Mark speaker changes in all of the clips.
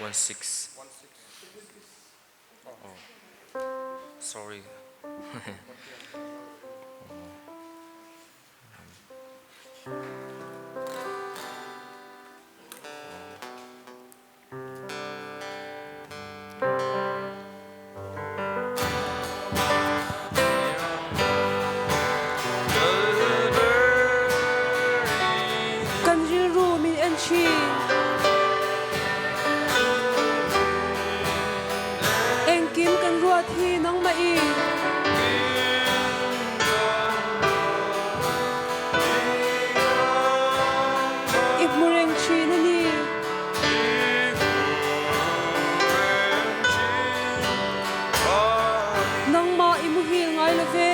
Speaker 1: 16. Oh. Sorry.
Speaker 2: Kan rilru min en ṭhin. Engkim kan ruat hi nangmah i. I hmu reng ṭhin a ni. Nangmah i muhil ngai lo ve.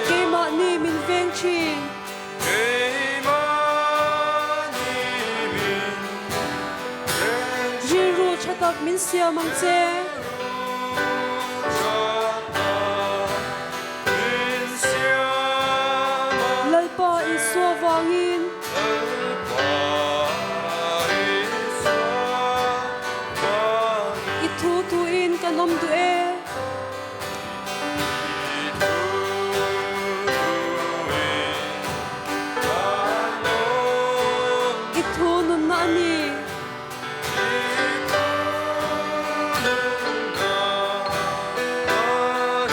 Speaker 2: Keimah nih min veng ṭhin. Rilru ṭha tak min siam ang che. Lalpa Isua vangin. I thu thu in kan awm duh e. I thu nunna a ni.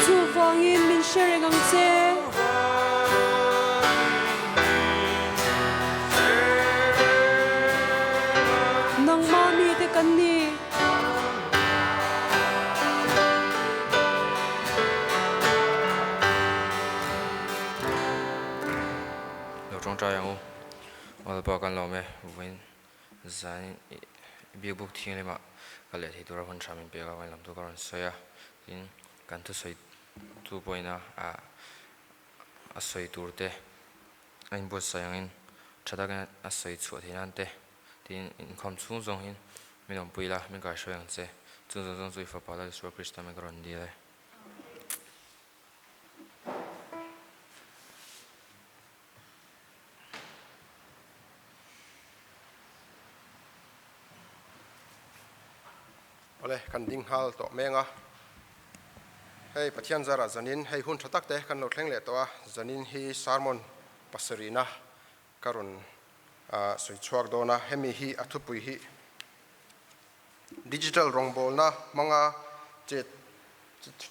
Speaker 2: Chuvangin min hre reng ang che. Nangmah mite kan ni.
Speaker 1: Lo tawngtai ang u. Awlpa kan lawm e, vawiin Zanin i biak buk thianghlimah ka leh thei tura hun tha min pek a, vawiin lam chu ka rawn sawi a, tin kan thusawi tu pawhin a a sawi tur te a inbuatsaih angin tha takin a sawi chhuah theih nan te tin inkhawm chhung zawng hian min awmpui la, min kaihruai ang che, chung zawng zawng chu i fapa Lal Isua Krista hming ka rawn dil e.
Speaker 3: Awle, kan ding nghal tawh meng a. Hei Pathian zarah zanin hei hun tha tak te kan lo thleng leh tawh a, zanin hi sermon pasarihna ka rawn sawi chhuak dawn a, hemi hi a thupui hi digital rawngbawlna hmanga che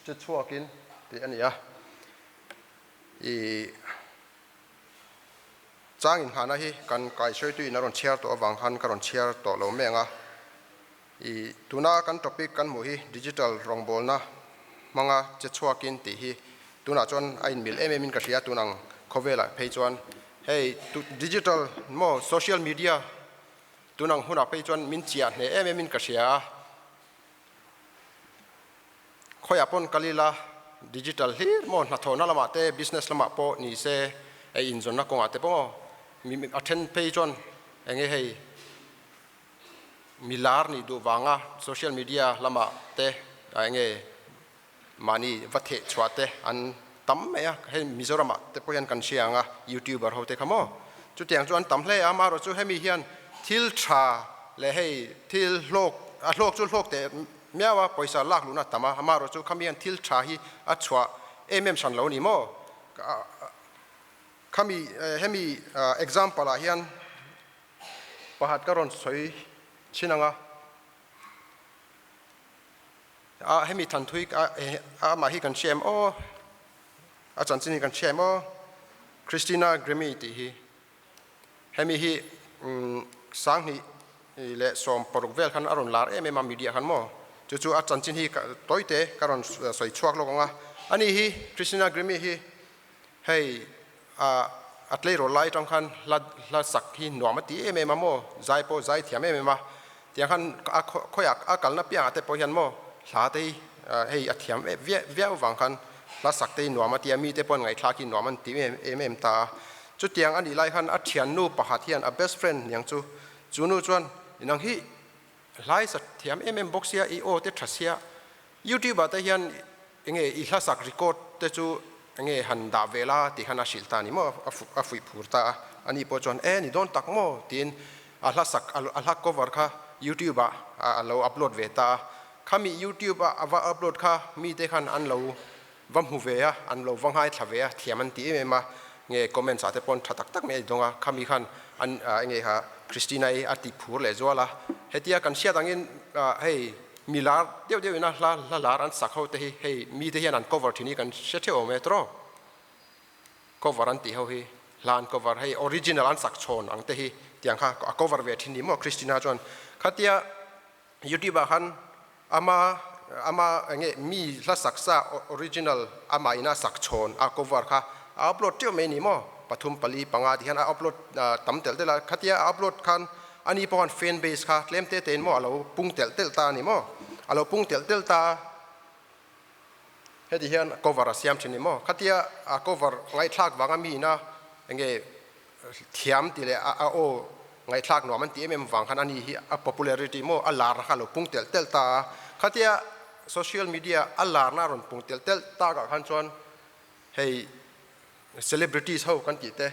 Speaker 3: che chhuakin tih a ni a. I chang inhahna hi kan kaihsawitu in a rawn chhiar tawh avang khan ka rawn chhiar tawh lo mai ang a. I tuna kan topic kan hmuh hi digital rawngbawlna hmanga che chhuakin tih hi tunah chuan a inmil em em in ka hria tun ang khawvelah phei chuan hei digital maw social media tun ang hunah phei chuan min chiah hneh em em in ka hria a. Khawiah pawn kal ila digital hlir maw hnathawhna lamah te business lamah pawh ni se ei inzawnna kawngah te pawh maw a then phei chuan eng nge hei milar nih duh vanga social media lamah te eng nge mahni va theh chhuah te an tam mai a hei Mizoramah te pawh hian kan hria ang a youtuber ho te kha maw chutiang chu an tam hle a amaherawhchu hemi hian thil tha leh hei thil hlawk a hlawk chu hlawk teh Miau a, pawisa lak luhna a tam a, amaherawh chu khami hian thil tha hi a chhuah em em hran lo a ni maw? Khami hemi example ah hian pakhat ka rawn sawi chhin ang a, a hemi thanthui amah hi kan hria em aw, a chanchin hi kan hria em aw, Christina Grimmie tih hi. Hemi hi sanghnih leh 16 vel khan a rawn lar em em a media khan maw? Chu chu a chanchin hi tawite ka rawn sawi chhuak lawk ang a. Ani hi Christina Grimmie hi hei a tleirawl lai atang khan hla hla sak hi nuam a ti em em a maw? Zai pawh zai thiam em em a. Tiang khan a khawiah a kalna piangah te pawh hian maw hla te hi hei a thiam viau vang khan hla sak te hi nuam a ti a, mite pawh an ngaihthlak hi nuam an ti em em ta a. Chutiang a nih lai khan a thiannu pakhat hian a best friend niang chu, chu nu chuan inang hi hlai sa thiam em em bawk sia, i aw te tha sia, YouTube ah te hian enge i hla sak record te chu. Enge han dah ve la tih khan a hrilh ta a ni maw? A fuih phur ta a. Ani pawh chuan, E, ni dawn tak maw? tiin a hla sak, a hla cover kha YouTube ah a lo upload ve ta a. Khami YouTube a a va upload kha mite khan an lo va hmu ve a, an lo va ngaithla ve a, thiam an ti em em a. Nge comments ah te pawn tha tak tak mai a dawng a. Khami khan an enge kha Christina-i a ti phur leh zual a. Hetia kan hriat angin hei Mi lar deuh deuh ina hla hla lar an sak ho te hi hei mi te hian an cover thin hi kan hre theuh awm e tawrh. Cover an tih ho hi hla an cover hei original an sak chhawn ang te hi tiang kha a cover ve thin ni maw Christina chuan khatia youtube ah khan ama ama enge mi hla sak sa original ama ina sak chhawn a cover kha a upload teuh mai ni maw pathum pali panga ti hian a upload tam telh telh a khatia a upload khan Ani pawh khan fan base kha tlem te tein maw a lo pung telh telh ta a ni maw? A lo pung telh telh ta a, heti hian cover a siam thin ni maw? Khatia a cover ngaihthlak vanga mi ina enge thiam tih leh a aw ngaihthlak nuam an ti em em vang khan ani hi a popularity maw a larna kha a lo pung telh telh ta a, khatia social media a larna a rawn pung telh telh takah khan chuan hei celebrities ho kan tih te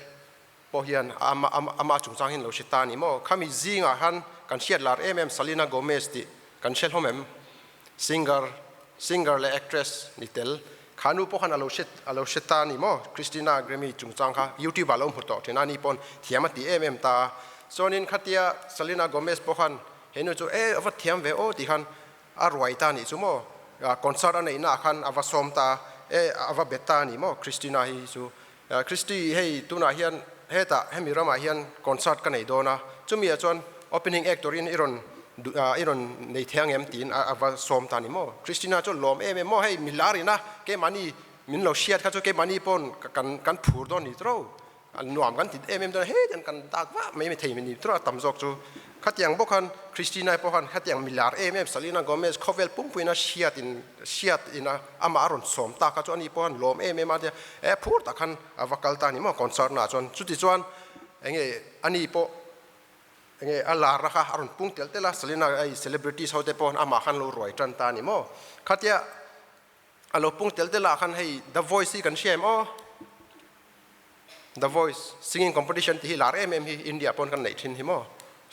Speaker 3: pawh hian amah chungchang hian lo hre ta a ni maw? Khami zingah khan kan hriat lar em em Selena Gomez tih kan hre hlawm em? Singer, singer leh actress ni tel kha nu pawh khan a lo hre a lo hre ta a ni maw? Christina Grimmie chungchang kha YouTube ah lo hmu tawh thin a, ani pawn thiam a ti em em ta a. Chuanin khatia Selena Gomez pawh khan he nu chu e a va thiam ve aw tih khan a ruai ta a nih chu maw? Concert a neihnaah khan a va sawm ta a, e a va bet ta a ni maw Christina hi chu. Christy, hei tunah hian hetah hemi ramah hian concert ka nei dawn a, chumi ah chuan opening act turin i rawn i rawn nei thei ang em tiin a va sawm ta a ni maw? Christina chuan lawm em em maw, hei mi lar ina keimahni min lo hriat kha chu keimahni pawn kan kan phur dawn ni tawrh o, nuam kan ti em em dawn a, hetiang kan dak vah mai mai thei ni tawrh a tam zawk chu. Khatiang bawk khan Christina pawh khan hetiang mi lar em em Selena Gomez khawvel pumpuina hriat in hriat ina amah a rawn sawm ta kha chu ani pawh khan lawm em em a tia e phur tak khan a va kal ta a ni maw concert naah chuan chuti chuan enge ani pawh enge a lar na kha a rawn pung telh telh a Selena ei celebrities ho te pawh amah khan lo ruai tan ta a ni maw khatia a lo pung telh telh ah khan hei the voice hi kan hria em aw the voice singing competition tih hi lar em em hi India pawn kan neih thin hi maw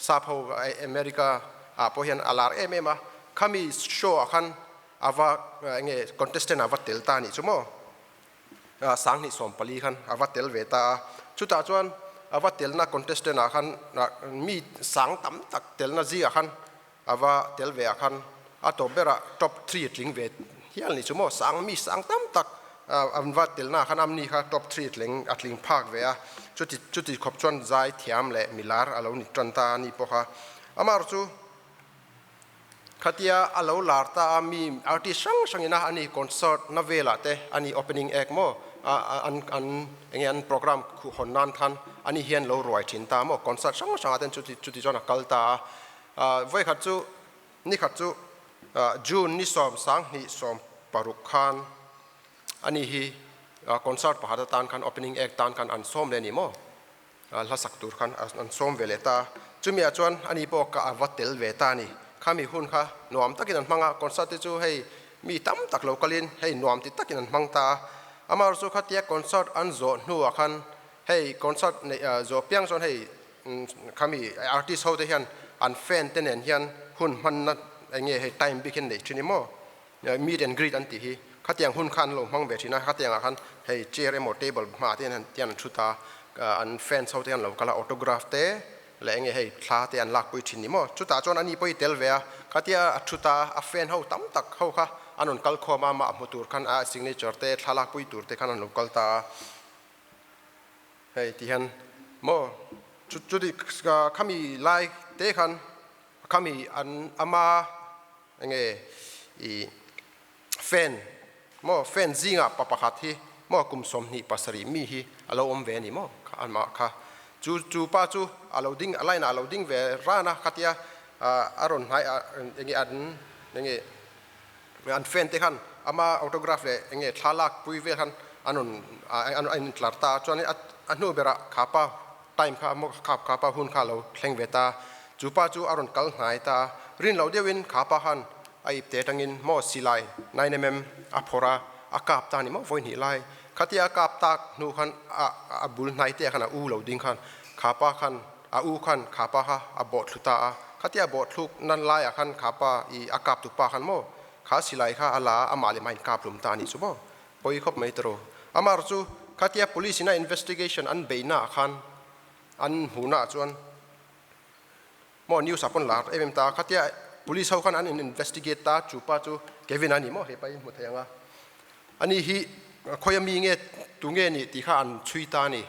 Speaker 3: sap ho America ah pawh hian a lar em em a khami show ah khan a va enge contestant ah va tel ta anih chu maw sanghnih 14 khan a va tel ve ta a chutah chuan a va telna contestant ah khan mi sang tam tak telna zingah khan A va tel ve ah khan a tawp berah top three tling ve hial ni chu maw? Sang mi sang tam tak an va telna ah khan amni kha top three tling a tling phak ve a, chuti chuti khawp chuan zai thiam leh milar a lo ni tan ta a ni pawh kha. Amaherawh chu khatia a lo lar ta a mi artist hrang hrang ina ani concert na velah te ani opening act maw an an enge an program khuh hawn nan khan ani hian lo ruai thin ta maw concert hrang hrang ah ten chuti chuti chuan a kal ta a. Vawikhat chu nikhat chu June ni 26 khan ani hi concert pakhat atan khan opening act tan khan an sawm leh a ni maw? Hla sak tur khan an sawm ve leh ta. Chumi ah chuan ani pawh ka a va tel ve ta a ni. Khami hun kha nuam takin an hmang a, concert te chu hei mi tam tak lo kalin hei nuam ti takin an hmang ta a. Amaherawhchu khatia concert an zawh hnuah khan hei concert neih zawh piang chuan hei Khami artist ho te hian an fan te nen hian hun hmanna eng nge hei time bik hian nei thin i maw meet and greet an tih hi khatiang hun kha an lo hmang ve thin a khatiang ah khan hei chair emaw table hmaah te hian an thu ta an fans ho te hian an lo kal a autograph te leh eng nge hei thla te an lakpui thin ni maw chutah chuan ani pawh hi tel ve a khatia a thu ta a fan ho tam tak ho kha an rawn kal khawm a amah hmu tur khan a signature te thla lakpui tur te khan an lo kal ta a. Hei ti hian maw chu chuti khami lai te khan khami an ama enge i fan maw fan zingah pa pakhat hi maw kum 27 mi hi a lo awm ve a ni maw amah kha chu chu pa chu a lo ding a line ah a lo ding ve ran a khatia a rawn hnai enge an enge An fan te khan ama autograph leh enge thla lak pui vel khan an rawn a intlar ta a, chuanin a hnu berah kha pa time kha maw kha kha pa hun kha a lo thleng ve ta a, chu pa chu a rawn kal hnai ta a, rin loh deuhin kha pa khan a ipte atangin maw silai 9mm a phawrh a, a kap ta a ni maw vawi hnih lai. Khatia a kap tak hnu khan a a bul hnai te ah khan a u lo ding khan kha pa khan a u khan kha pa kha a bawh thlu ta a. Khatia a bawh thluk nan lai ah khan kha pa i a kap tu pa khan maw kha silai kha a la a amah leh mah in kap hlum ta a nih chu maw. Pawi khawp mai tawh. Amah chu khatia police in a investigation an beihna ah khan an hmuhna ah chuan maw news ah pawn lar em em ta a, khatia police ho khan an in investigate ta chu pa chu Kevin a ni maw hepa hi hmu thei ang a, ani hi khawia mi nge tu nge nih tih kha an chhui ta a ni.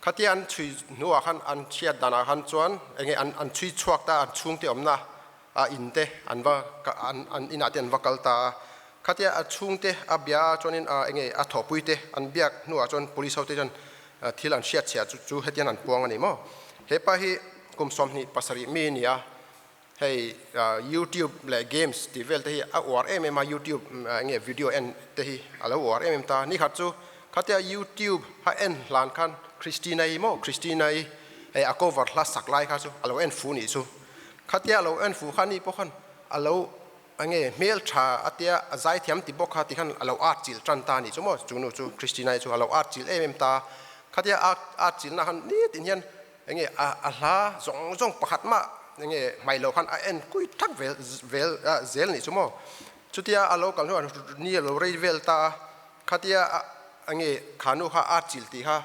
Speaker 3: Khatia an chhui hnuah khan an hriat danah khan chuan enge an an chhui chhuak ta an chhungte awmna a in te an va an an inah te an va kal ta a, khatia a chhungte a bia a chuanin a enge a thawhpui te an biak hnuah chuan police ho te chuan thil an hriat chhiah chu chu hetiang an puang a ni maw. Hepa hi kum 27 mi a ni a, hei youtube leh games tih vel te hi a uar em em a, youtube enge video en te hi a lo uar em em ta. Nikhat chu khatia youtube a en hlan khan Christina-i maw Christina-i hei a cover hla sak lai kha chu a lo en fu nih chu. Khatia a lo en fu kha ni pawh khan a lo enge hmel tha a tia a zaithiam ti bawk kha ti khan a lo art chilh tan ta nih chu maw chu nu chu Christina-i chu a lo art chilh em em ta. Khatia a art chilhna khan nitin hian enge a a hla zawng zawng pakhat mah enge hmai lo khan a en kui thak vel vel zel nih chu maw. Chutia a lo kal hnuah ni a lo rei vel ta a, khatia a enge kha nu kha art chilh tih kha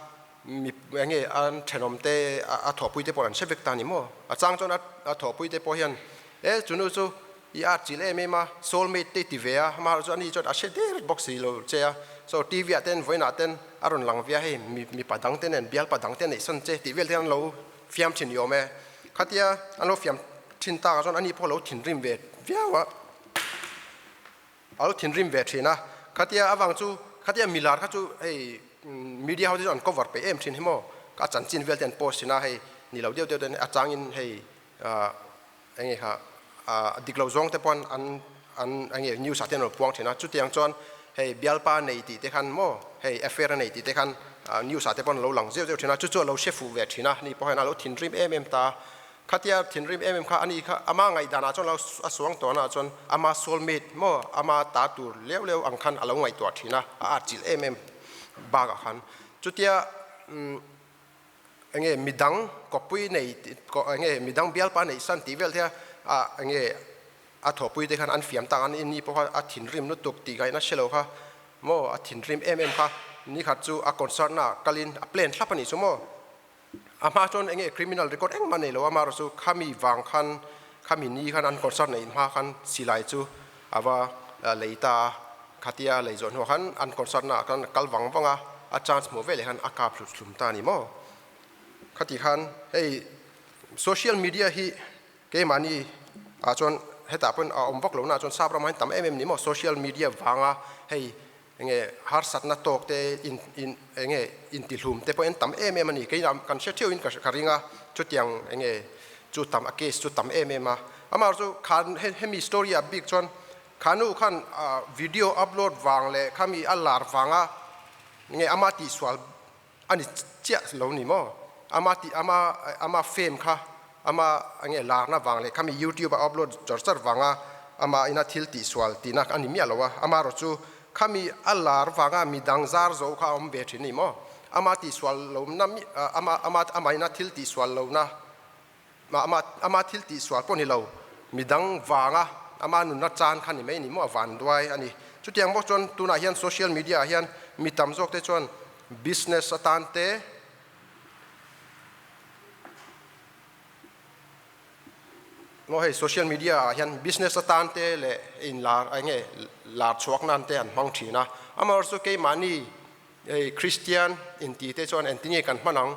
Speaker 3: Mi enge an thenawm te a thawhpui te pawh an hre vek ta ni maw? A chang chuan a thawhpui te pawh hian e chunu chu i art chilh em em a, soul mate te i ti ve a, amaherawhchu chu ani chuan a hre der bawk si lo che a, so TV ah ten vawiinah ten a rawn lang via hei mipa dang te nen bialpa dang te neih sawn che tih vel te hian an lo fiam thin ni awm e. Khatia an lo fiam thin tak ah chuan ani pawh a lo thinrim ve viau a. A lo thinrim ve thin a, khatia avang chu khatia milar kha chu hei media ho te chu an cover peih em thin hi maw, a chanchin vel te an post thin a hei ni lo deuh deuh ten a changin hei ah eng nge kha ah dik lo zawng te pawh an an eng nge news ah te an rawn puang thin a, chutiang chuan hei bialpa nei tih te khan maw hei affair a nei tih te khan news ah te pawh an lo lang zeuh zeuh thin a, chu chu a lo hre fuh ve thin a, ni pawh hian a lo thinrim em em ta a. Khatia thinrim em em kha ani kha ama ngaihdan ah chuan lo a suang tawh na ah chuan ama soul mate maw ama ta tur leu leu ang khan a lo ngaihtuah thin a, a atchilh em em bak ah khan chutia umm enge midang kawppui nei enge midang bialpa neih san tih vel te a enge a thawhpui te khan an fiam tak an ni pawh kha a thinrim lutuk tih ngaihna hre lo kha maw a thinrim em em kha nikhat chu a concert na ah kalin a plan thlap a nih chu maw. A hma chuan enge criminal record engmah nei lo a, amaherawh chu khami vang khan khami ni khan an concert neih hma khan silai chu a va lei ta a, khatia lei zawh hnuah khan an concert naah khan a kal vang vang a, a chance hmuh veleh khan a kap hlut hlum ta a ni maw. Khati khan hei social media hi keimahni ah chuan hetah pawhin a awm vak lo na chuan sap ramah hian tam em em a ni maw, social media vanga hei Enge harsatna tawk te in in enge intihlum te pawh en tam em em a ni. Kei kan hre theuhin ka ka ring a, chutiang enge chu tam a case chu tam em em a. Amaherawhchu chu khan hemi story ah bik chuan khanu khan video upload vang leh khami a lar vanga enge ama tihsual a ni chiah lo ni maw? Ama tih ama ama fame kha ama enge larna vang leh khami youtube a upload char char vanga ama ina thil tih sual tihna a ni miah lo a, amaherawh chu khami a lar vanga midang zar zo kha a awm ve thin a ni maw? Ama tih sual lo na ama ama ama ina thil tih sual lo na ama ama thil tih sual pawh ni lo midang vanga ama nunna chan kha ni mai ni maw a van duai a ni. Chutiang bawk chuan tunah hian social media ah hian mi tam zawk te chuan Business atan te, maw hei social media ah hian business atan te leh in lar eng nge lar chhuak nan te an hmang thin a, amaherawhchu chu keimahni hei Christian inti te chuan engtin nge kan hman ang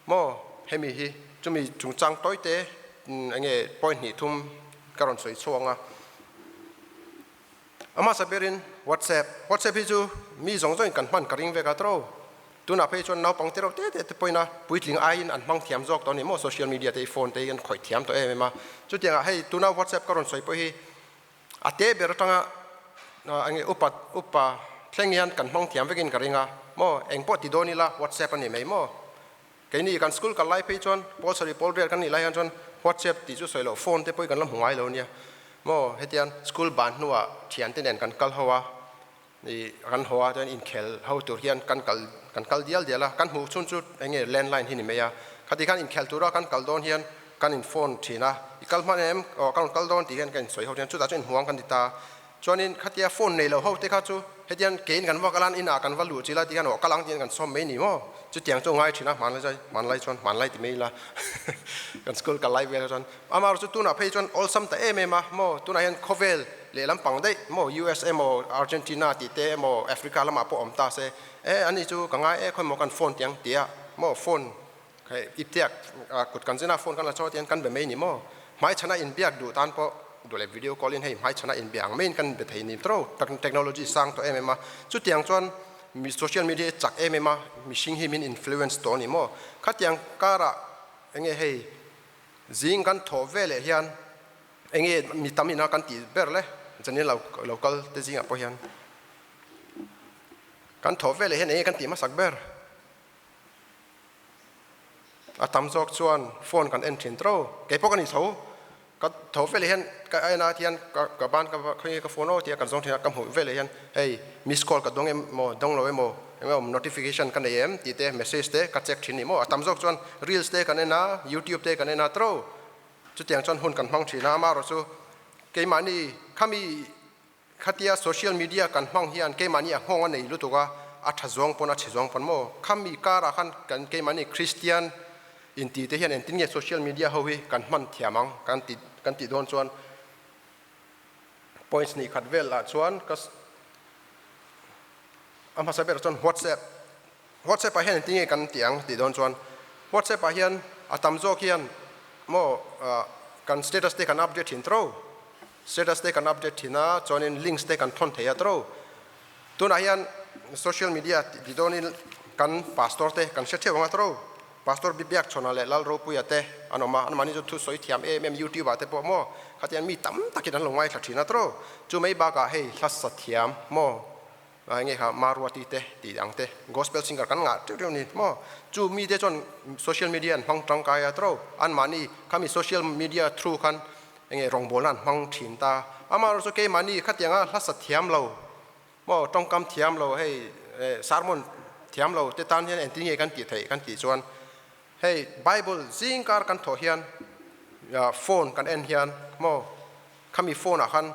Speaker 3: maw hemi hi chumi chungchang tawi te eng nge point hnih thum ka rawn sawi chhuak ang a. A hmasa berin WhatsApp, WhatsApp hi chu mi zawng zawngin kan hman ka ring vek a tawrh. Tunah phei chuan naupang te reuh te te te pawhin a puitling aiin an hmang thiam zawk tawh a ni maw, social media te hi phone te hi an khawih thiam tawh em em a. Chutiangah hei tuna WhatsApp ka rawn sawi pawh hi a te ber atanga enge upa upa thleng hian kan hmang thiam vekin ka ring a maw, engpawh ti dawn ila WhatsApp a ni mai maw. Keini kan school kal lai phei chuan pawl sarih pawl riat kan nih lai hian chuan WhatsApp tih chu sawi loh phone te pawh hi kan la hmu ngai lo nia maw hetiang school ban hnuah thiante nen kan kal ho a I kan haw a chuan inkhel ho tur hian kan kal kan kal dial dial a, kan hmuh chhun chu eng nge landline hi ni mai a, khati khan inkhel tura kan kal dawn hian kan in phone thin a, i kal hman em aw ka rawn kal dawn tih hian ka insawi ho thin a, chutah chuan inhmuang kan ti ta. Chuanin khatia phone nei lo ho te kha chu hetiang kein kan va kal a, inah kan va luh chil a ti khan aw kal ang tiin kan sawm mai ni maw? Chutiang chu ngai thin a, hmanlai chuan hmanlai chuan hmanlai ti mai ila kan school kal lai vel chuan amaherawhchu tunah phei chuan awlsam ta em em a maw tunah hian khawvel lehlam pang daih maw US emaw Argentina tih te emaw Africa lamah pawh awm ta se e ani chu ka ngai e khawi maw kan phone tiang tia maw phone Hei iptiak kut kan zin a phone kan la chaw tian kan be mai ni maw? Hmaichhana inbiak duh tan pawh duh leh video call in hei hmaichhana inbia ang maiin kan be thei ni tawh technology sang tawh em em a, chutiang chuan mi social media hi chak em em a, mihring hi min influence tawh a ni maw? Khatiang karah enge hei zing kan thawh ve leh hian enge mi tam ina kan tih ber le zanin lo kal te zingah pawh hian kan thawh ve leh hian enge kan tih hmasak ber? A tam zawk chuan phone kan en thin tro. Kei pawh ka ni tho. Ka tho veleh hian ka en a tihian ka ban ka khawi ka phone aw tia kan zawng thin a, ka hmuh veleh hian hei miss call ka dawng em maw dawng lo emaw eng emaw notification ka nei em tih te message te ka check thin ni maw. A tam zawk chuan reels te kan en a, youtube te kan en a tro. Chutiang chuan hun kan hmang thin a, amaherawh chu keimahni khami Khatia social media kan hmang hian keimahni a nghawng a nei lutuk a, a tha zawng pawn a chhe zawng pawn maw? Khami karah khan kan keimahni Kristian inti te hian engtin nge social media ho hi kan hman thiam ang kan ti kan tih dawn chuan points hnih khat vel ah chuan ka a hmasa berah chuan whatsapp whatsapp ah hian engtin nge kan tih ang tih dawn chuan whatsapp ah hian a tam zawk hian maw kan status te kan update thin tro. Status te kan update thin a, chuanin links te kan thawn thei a tawrh. Tunah hian social media ti dawnin kan pastor te kan hre theuh ang a tawrh. Pastor Bibiak Chhawna leh Lal Ropuia te an awm a, anmahni chu thu sawi thiam em em YouTube ah te pawh maw khatiang mi tam takin an lo ngaithla thin a tawrh. Chu mai bakah hei hla sa thiam maw enge kha Maruati te tih ang te gospel singer kan ngah teuh teuh a ni maw. Chu mite chuan social media an hmang tangkai a tawrh. Anmahni khami social media through khan Enge rawngbawlna an hmang thin ta. Amaherawh chu keimahni khatianga hlasa thiam lo maw tawngkam thiam lo hei sermon thiam lo te tan hian engtin nge kan tih theih kan tih chuan hei bible zing kar kan thawh hian phone kan en hian maw khami phone ah khan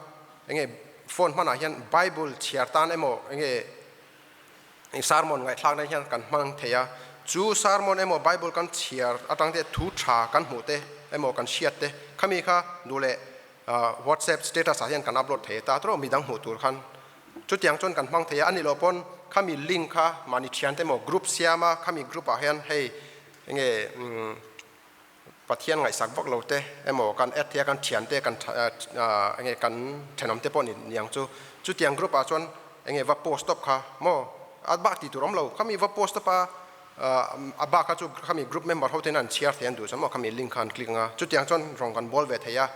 Speaker 3: enge phone hmanah hian bible chhiar tan emaw enge sermon ngaihthlak nan hian kan hmang thei a, chu sermon emaw Bible kan chhiar atang te thu tha kan hmuh te emaw kan hriat te khami kha duh leh WhatsApp status ah hian kan upload thei ta tawh midang hmuh tur khan chutiang chuan kan hmang thei a, a nih loh pawn khami link kha mahni thian te emaw group siam a khami group ah hian hei enge Pathian ngaihsak vak lo te emaw kan add thei a kan thian te kan enge kan thenawm te pawh ni niang chu chutiang group ah chuan enge va post tawp kha maw a bak tih tur awm lo khami va post tawp a a bak kha chu khami group member ho ten an chhiar thei an duh chuan maw khami link kha an click anga chutiang chuan rawng kan bawl ve thei a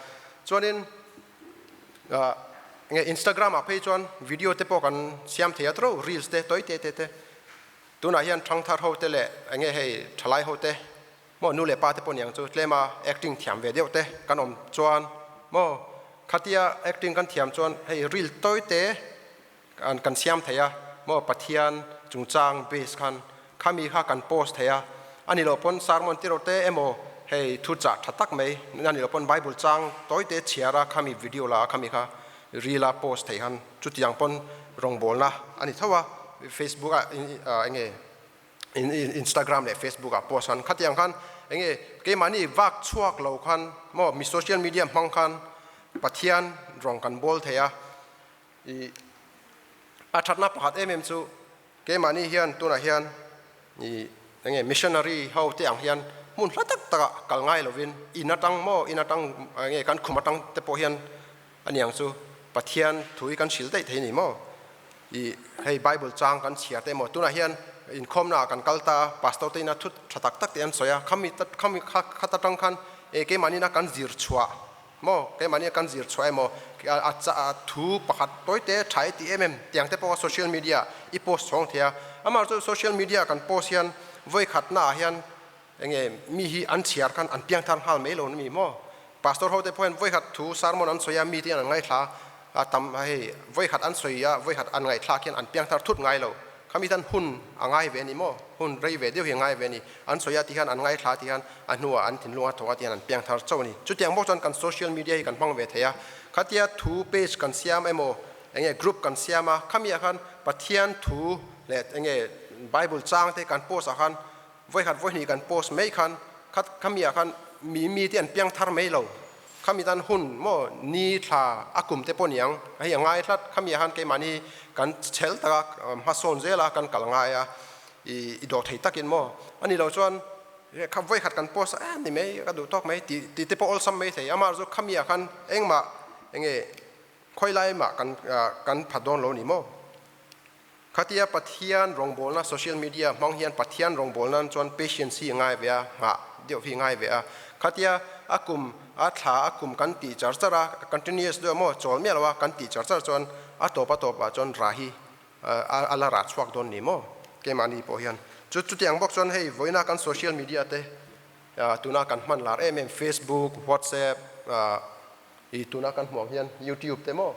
Speaker 3: chuanin enge instagram ah phei chuan video te pawh kan siam thei a tawrh reels te tawi te te te tunah hian thangthar ho te leh enge hei thalai ho te Maw nu leh pa te pawh niang chu tlema acting thiam ve deuh te kan awm chuan maw khatia acting kan thiam chuan hei reel tawi te an kan siam thei a maw Pathian chungchang base khan khami kha kan post thei a ani loh pawn sermon ti rawh te emaw hei thu chah tha tak mai ani loh pawn bible chang tawi te chhiar a khami video la a khami kha reel a post thei han chutiang pawn rawngbawlna ani tho a facebook ah enge Instagram leh Facebook ah post khan khatiang khan enge keimahni vak chhuak lo khan maw mi social media hmang khan Pathian rawng kan bawl thei a i a thatna pakhat em em chu keimahni hian tunah hian i enge missionary ho te ang hian hmun hla tak takah kal ngai lovin in atang maw in atang enge kan khum atang te pawh hian Aniang chu Pathian thu hi kan hrilh daih thei ni maw? I hei Bible chang kan chhiar te emaw tunah hian inkhawmna ah kan kal ta a, pastor te ina thu tha tak tak te an sawi a, khami khami kha khat atang khan e keimahni ina kan zir chhuah maw keimahni a kan zir chhuah emaw a a thu pakhat tawi te tha e tih em em tiang te pawh kha social media i post chhawng thei a, amaherawhchu social media kan post hian vawi khatna ah hian Enge mi hi an chhiar khan an piangthar nghal mai lo na mi maw? Pastor ho te pawh hian vawikhat thu sermon an sawi a, mi te hian an ngaithla a, A tam hei vawikhat an sawi a, vawikhat an ngaihthlak hian an piang thar thut ngai lo. Khami tan hun a ngai ve a ni maw? Hun rei ve deuh hi a ngai ve a ni. An sawi a ti hian an ngaithla ti hian a hnuah an thinlung a thawk a ti hian an piang thar chauh a ni. Chutiang bawk chuan kan social media hi kan hmang ve thei a. Khatia thu page kan siam emaw enge group kan siam a, khamiah khan Pathian thu leh enge Bible chang te kan post ah khan Vawikhat vawihnih kan post mai khan khat khami ah khan mi mi te an piang thar mai lo. Khami tan hun maw ni thla a kum te pawh niang hei a ngai tlat. Khami ah khan keimahni kan chhel tak a hmasawn zel a kan kal ngai a i i dawh thei takin maw ani lo chuan kha vawikhat kan post a ni mai ka duh tawk mai tih tih te pawh awlsam mai thei. Amah chu khami ah khan engmah enge khawilai mah kan kan phat dawn lo ni maw. Khatia Pathian rawngbawlna social media hmang hian Pathian rawngbawlna nan chuan patience hi a ngai ve a, nghah deuh hi a ngai ve a. Khatia a kum a thla a kum kan tih char char a, continuous deuh maw chawl miah lo a kan tih char char chuan a tawp a tawp ah chuan rah hi a la rah chhuak dawn ni maw keimahni pawh hian. Chu chutiang bawk chuan hei vawiina kan social media te tuna kan hman lar em em Facebook, WhatsApp, I tuna kan hmuh ang hian YouTube te maw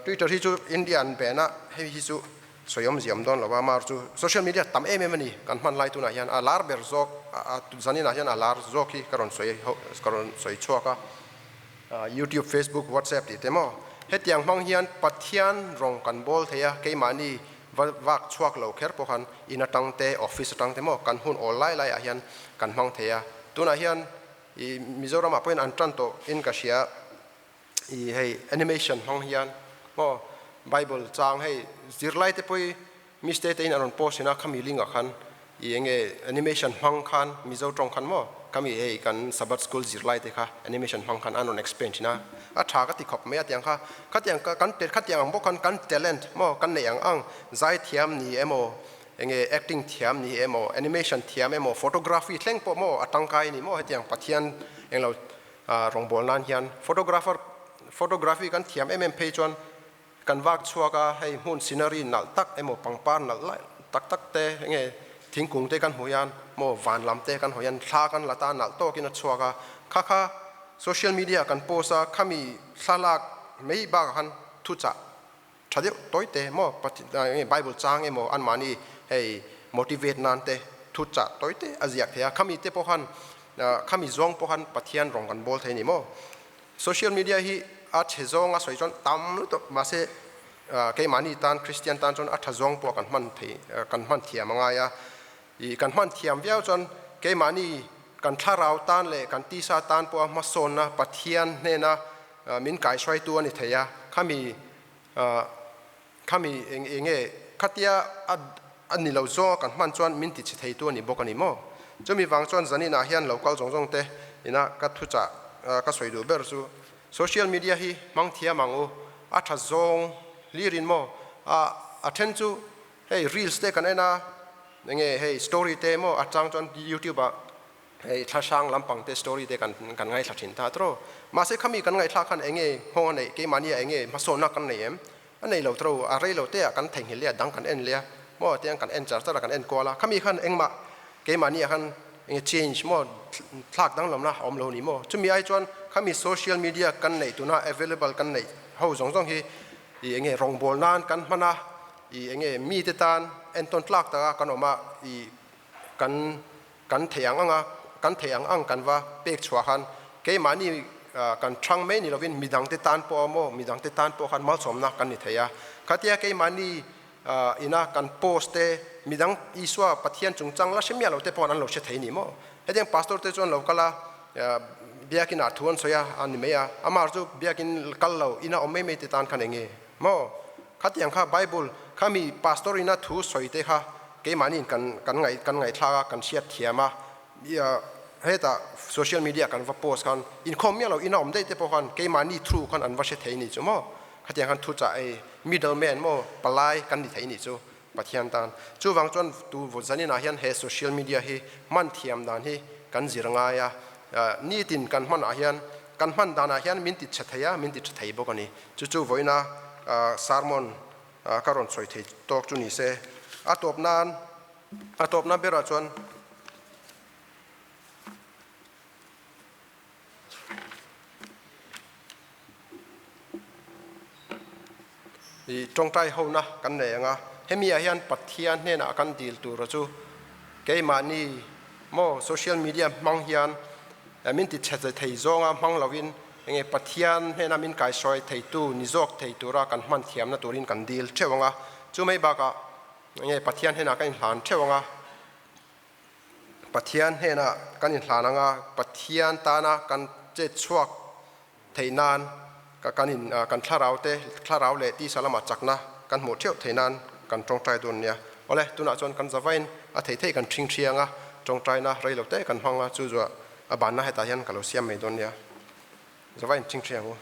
Speaker 3: Twitter hi chu India an ban a, hei hi chu sawi awmzia awm dawn lo a, mar chu social media tam em em a ni kan hman lai tunah hian a lar ber zawk zaninah hian a lar zawk hi ka rawn sawi ka rawn sawi chhuak a, YouTube, Facebook, WhatsApp tih te maw hetiang hmang hian Pathian rawng kan bawl thei a, keimahni va vak chhuak lo kher pawh khan in atang te office atang te maw kan hun awl lai laiah hian kan hmang thei a, tunah hian I Mizoram ah pawhin an tan tawh in ka hria i hei animation hmang hian maw bible chang hei zirlai te pawh i mistake te in a rawn post thin a khami link ah khan i enge animation hmang khan mizo tawng khan maw khami hei kan sabbath school zirlai te kha animation hmang khan an rawn explain thin a a tha ka ti khawp mai a tiang kha khatiang kan khatiang ang bawk khan kan talent maw kan neih ang ang zaithiam ni emaw Enge acting thiam ni emaw, animation thiam emaw, photography thleng pawh maw a tangkai ni maw hetiang Pathian englo rawngbâwl nan hian photographer photography kan thiam em em phei chuan kan vak chhuak a, hei hmun scenery nalh tak emaw pangpar nalh lai tak tak te enge thingkung te kan hmuh hian maw van lam te kan hawi hian thla kan la ta nalh tawkin a chhuak a, kha kha social media kan post a, khami thlalak mai bakah khan thuchah Tha deuh tawi te maw Bible chang emaw anmahni hei motivate nan te thu chah tawi te a ziak thei a, khami te pawh khan khami zawng pawh khan Pathian rawng kan bawl thei a ni maw. Social media hi a chhe zawng a sawi chuan tam lutuk mahse keimahni tan Christian tan chuan a tha zawng pawh kan hman thei kan hman thiam a ngai a, ih kan hman thiam viau chuan keimahni kan thlarau tan leh kan tisa tan pawha hmasawnna Pathian hnena min kaihruaitu a ni thei a, khami khami eng eng nge khatia a a ni lo zawng a kan hman chuan min ti chhe theitu a ni bawk a ni maw? Chumi vang chuan zaninah hian lo kal zawng zawng te ina ka thuchah ka sawi duh ber chu social media hi hmang thiam ang u, a tha zawng hlirin maw a a then chu hei reels te kan en a enge hei story te maw a chang chuan youtube ah Hei thla hrang lampang te story te kan kan ngaithla thin ta tro. Mahse khami kan ngaihthlak khan enge nghawng a neih, keimahni ah enge hmasawnna kan nei em? A nei lo tro, a rei lo te ah kan theihnghilh leh a dang kan en leh a, maw tiang kan en char char a kan en kual a, khami khan engmah keimahni ah khan enge change maw thlak danglamna a awm lo ni maw? Chumi ai chuan khami social media kan neih tuna available kan neih ho zawng zawng hi i enge rawngbâwl nan kan hman a, i enge mite tan entawn tlak taka kan awm a, i kan Kan theih ang anga kan theih ang ang kan va pek chhuah khan keimahni kan thang mai ni lovin midangte tan pawh a maw midangte tan pawh khan malsawmna kan ni thei a. Khatia keimahni ina kan post te midang Isua Pathian chungchang la hre miah lo te pawh an lo hre thei ni maw. Hetiang pastor te chuan lo kal a biakin ah thu an sawi a a ni mai a, amah chu biakin kal lo ina awm mai mai te tan khan eng nge maw. Khatiang kha Bible khami pastor ina thu sawi te kha Keimahni in kan kan ngaih kan ngaihthlak a, kan hriat thiam a, hetah social media kan va post khan inkhawm miah lo ina awm daih te pawh khan keimahni through khan an va hre thei ni chu maw? Khatiang khan thuchah ei middle man maw palai kan ni thei ni chu Pathian tan. Chuvang chuan tu zaninah hian he social media hi hman thiam dan hi kan zir ngai a, nitin kan hmanah hian kan hman danah hian min ti chhe thei a, min ti tha thei bawk a ni. Chu chu vawiina sermon Ka rawn sawi thei tawk chu ni se, a tawp nan, a tawp na berah chuan I tawngtai hona kan nei ang a, hemi ah hian Pathian hnenah kan dil tura chu keimahni maw social media hmang hian min ti chhe thei zawnga hmang lovin enge Pathian hnena min kaisawi theitu ni zawk thei tura kan hman thiamna turin kan dil theuh ang a, chu mai bakah enge Pathian hnenah kan inhlan theuh ang a, Pathian hnenah kan inhlan ang a, Pathian tana kan chet chhuak theih nan ka kan in kan thlarau te thlarau leh tisa lamah chakna kan hmuh theuh theih nan kan tawngtai dawn nia. Awle, tunah chuan kan zavain a theih theih kan thing thiang a, tawngtaina rei lo te kan hmang a, chu zuah a banna hetah hian ka lo siam mai dawn nia. Zavain thing thiang u.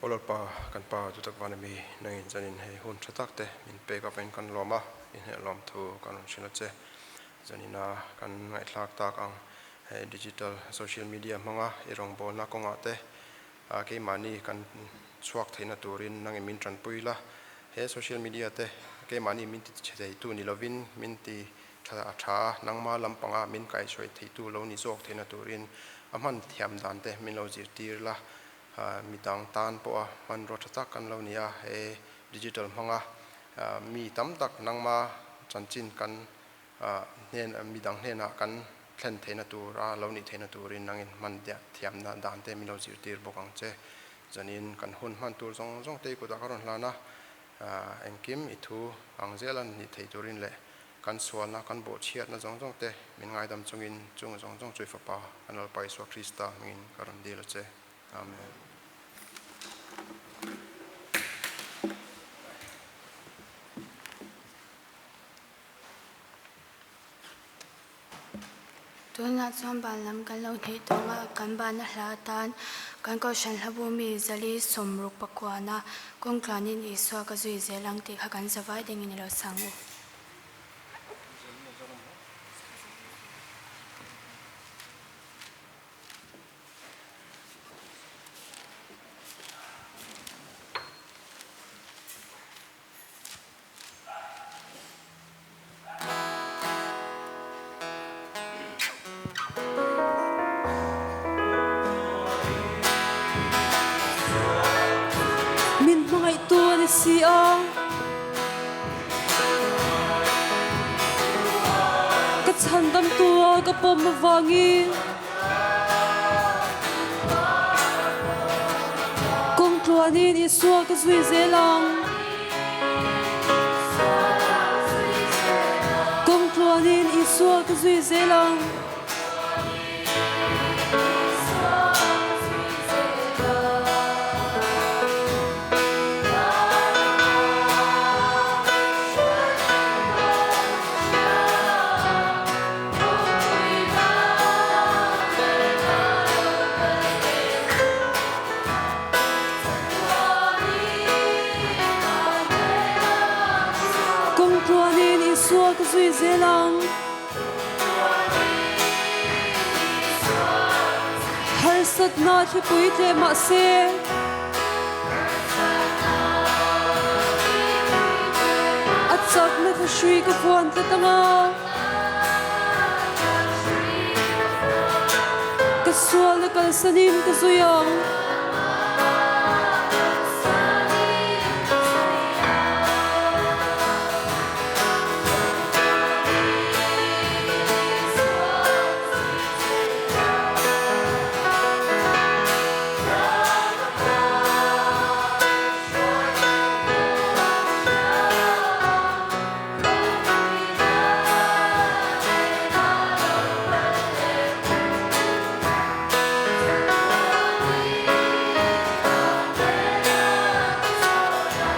Speaker 3: Aw Lalpa, kan Pa chu tak van ami, nangin zanin hei hun tha tak te min pek avangin kan lawm a, i hneh lawm thu kan rawn hrilh a che. Zanina kan ngaihthlak tak ang hei digital social media hmanga i rawngbawlna kawngah te keimahni kan chhuak theihna turin nangin min tanpui la, he social media te keimahni min ti chhe theitu ni lovin min ti tha a tha a, nangma lampanga min kaihhruai theitu lo ni zawk theihna turin a hman thiam dan te min lo zirtir la, midang tan pawha hmanrua tha tak kan lo ni a, he digital hmanga mi tam tak nangma chanchin kan hnen midang hnenah kan thlen theihna tur a lo nih theihna turin nangin hman thiamna dan te min lo zirtir bawk ang che. Zanin kan hun hman tur zawng zawng te i kutah ka rawn hlan a, engkim i thu ang zela nih theih turin leh kan sualna kan bawhchhiatna zawng zawng te min ngaidam chungin chung zawng zawng chu i Fapa kan Lalpa Isua Krista hmingin ka rawn dil a che. Amen.
Speaker 4: Tunah chuan ban lam kan lo hnih tawng a, kan bana hla atan kan Kohhran hlabu mi Zali sawmruk pakuana kawngtluanin Isua ka zui zel ang tih kha kan zavai dengin i lo sang u.
Speaker 2: Min hmangaihtu a ni si a. Ka chhandamtu a ka pawm avangin. Kawng tluanin Isua ka zui zel ang. Kawng tluanin Isua ka zui zel ang. Kawng tluanin Isua ka zui zel ang. Harsatna thlipui tleh mahse. A chakna thlahrui ka vuan tlat ang a. Ka sual a kalsanin ka zui ang.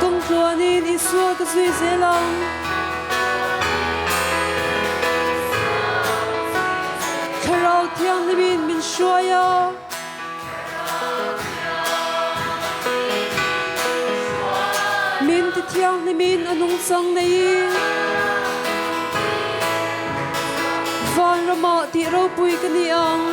Speaker 2: Kawngtluanin Isua ka zui zel ang. Thlarau Thianghlimin min hruai a. Min ti thianghlimin a nungchang nei. Vanramah tih ropui ka ni ang.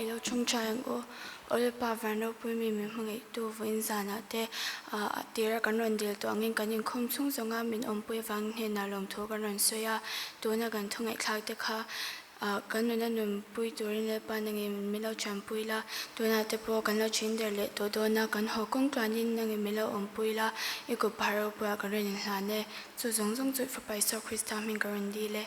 Speaker 4: I lo chhungchai ang u. Awlpa van ropui mi min hmangaihtu vawiin zanah te a tira kan rawn dil tawh angin kan inkhawm chhung zawnga min awmpui avangin hnenah lawmthu kan rawn sawi a. Tuna kan thu ngaihthlak te kha kan nuna nunpui turin Lalpa nangin min lo thianpui la, tunah te pawh kan lo thin der leh tawh dawn a, kan haw kawng tluanin nangin min lo awmpui la, i kut phah ropuiah kan rawn inhlan e. Chu zawng zawng chu i Fapa Isua Krista hming ka rawn dil e.